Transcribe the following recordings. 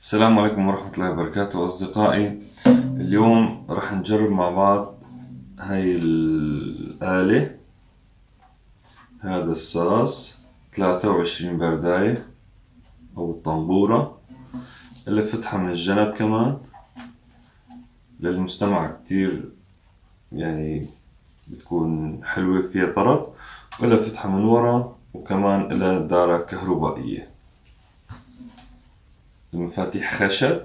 السلام عليكم ورحمة الله وبركاته أصدقائي. اليوم رح نجرب مع بعض هاي الآلة، هذا الساز 23 برداية أو الطنبورة اللي فتحة من الجنب كمان للمستمع كتير، يعني بتكون حلوة فيها طرب، وإلها فتحة من ورا وكمان إلها دارة كهربائية. المفاتيح خشب.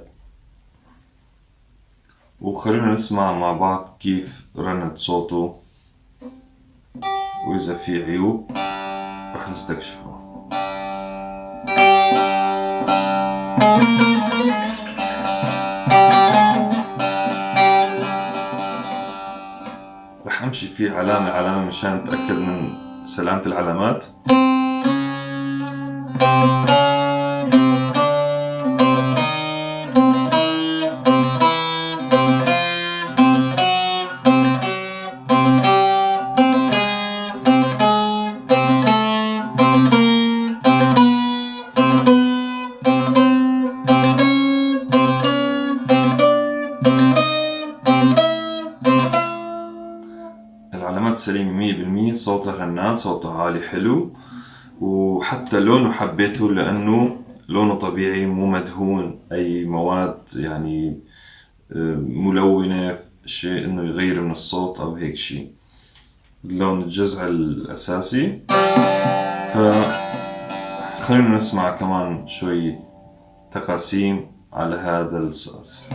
وخلونا نسمع مع بعض كيف رنت صوته وإذا في عيوب رح نستكشفها. رح أمشي فيه علامة علامة مشان أتأكد من سلامة العلامات. العلامات سليمة 100%. صوته رنان، صوته عالي حلو، وحتى لونه حبيته لأنه لونه طبيعي مو مدهون أي مواد يعني ملونة، شيء إنه يغير من الصوت أو هيك شيء. اللون الجزع الأساسي. فخلونا نسمع كمان شوي تقاسيم على هذا الساز.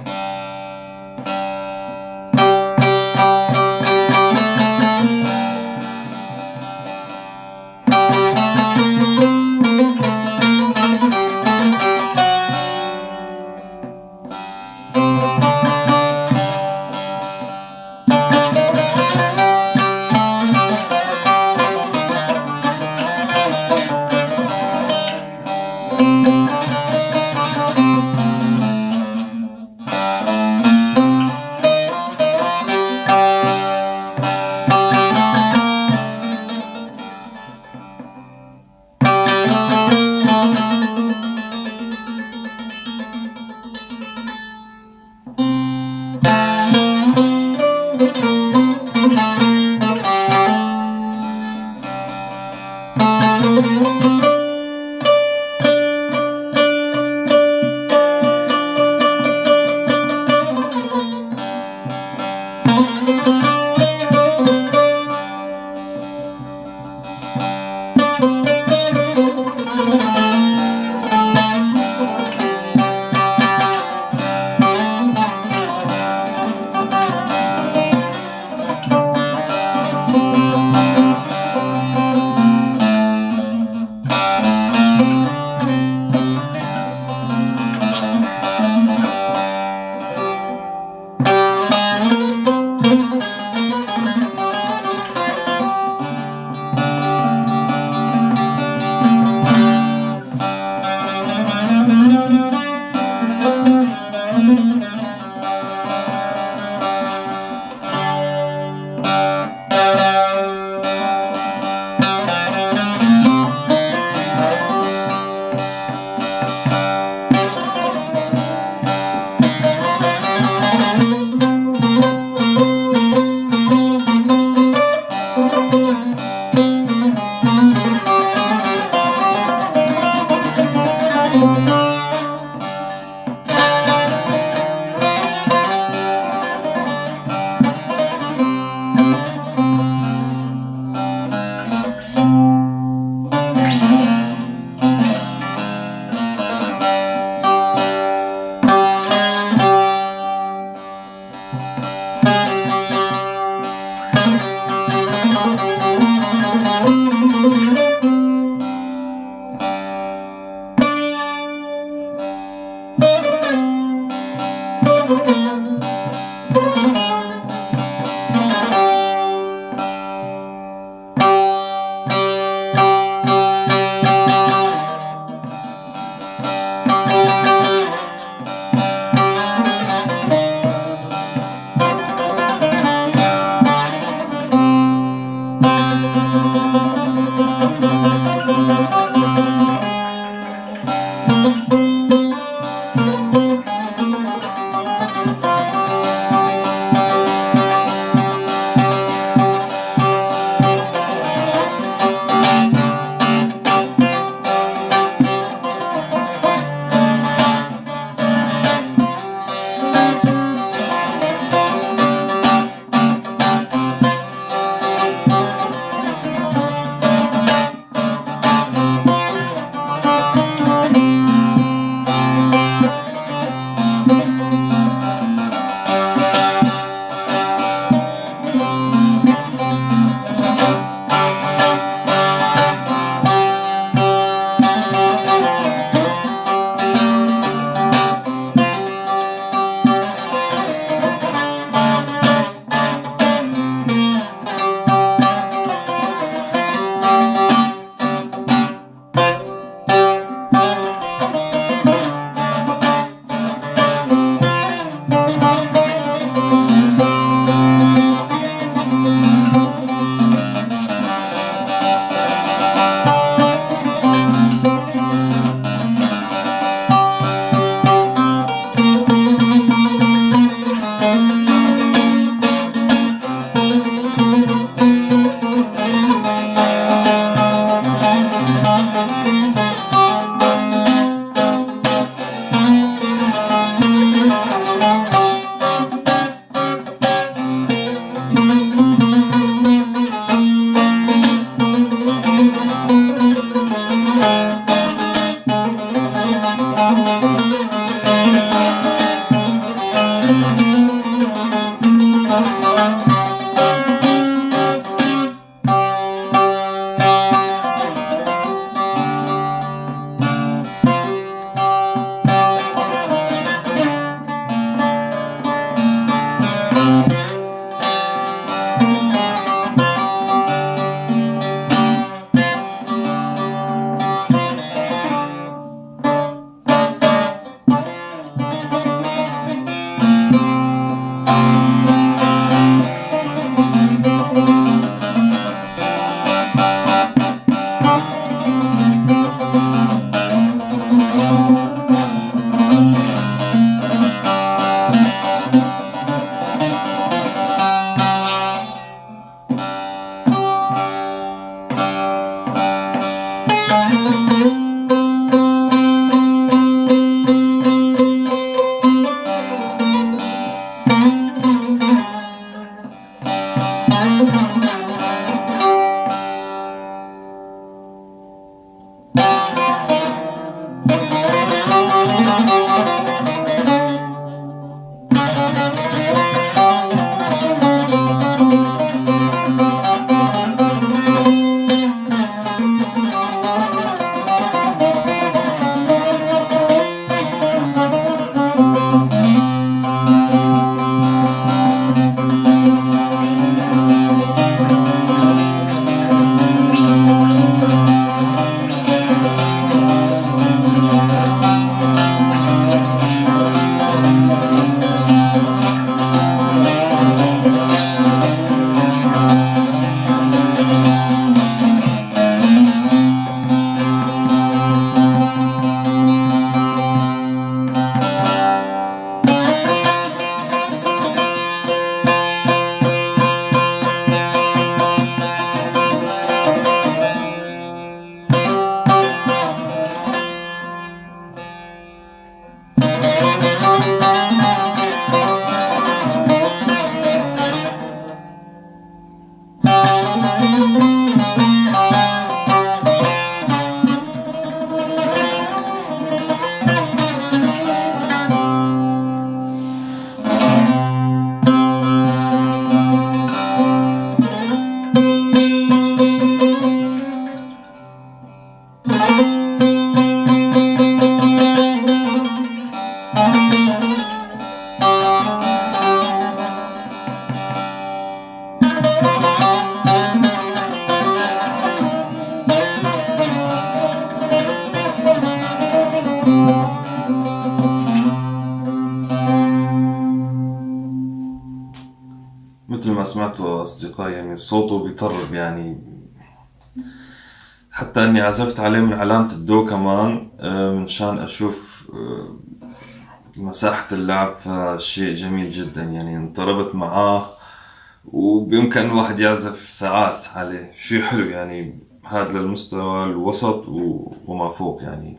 سمعتوا أصدقائي يعني صوته بيطرب، يعني حتى إني عزفت عليه من علامة الدو كمان منشان أشوف مساحة اللعب، فشيء جميل جدا يعني انطربت معاه، وبإمكان الواحد يعزف ساعات عليه. شيء حلو يعني، هذا للمستوى الوسط وما فوق يعني،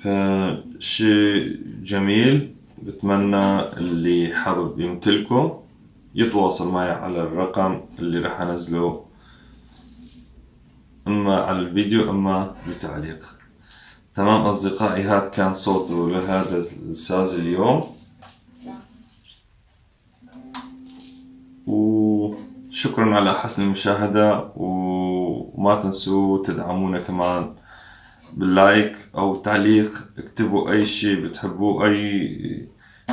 فشيء جميل. بتمنى اللي حابب يمتلكه يتواصل معي على الرقم اللي راح انزله اما على الفيديو اما بتعليق. تمام اصدقائي، هذا كان صوته لهذا الساز اليوم، وشكرا على حسن المشاهدة، وما تنسوا تدعمونا كمان باللايك او تعليق، اكتبوا اي شيء بتحبوه،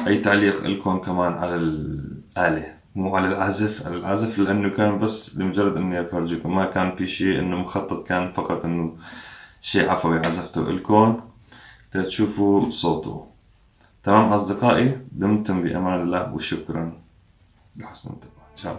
اي تعليق لكم كمان على الآلة، مو على العزف، على العزف لانه كان بس لمجرد اني افرجيكم، ما كان في شيء انه مخطط، كان فقط انه شيء عفوي عزفته لكم تشوفوا صوته. تمام اصدقائي، دمتم بامان الله، وشكرا لحسن الانتباه. تشاو.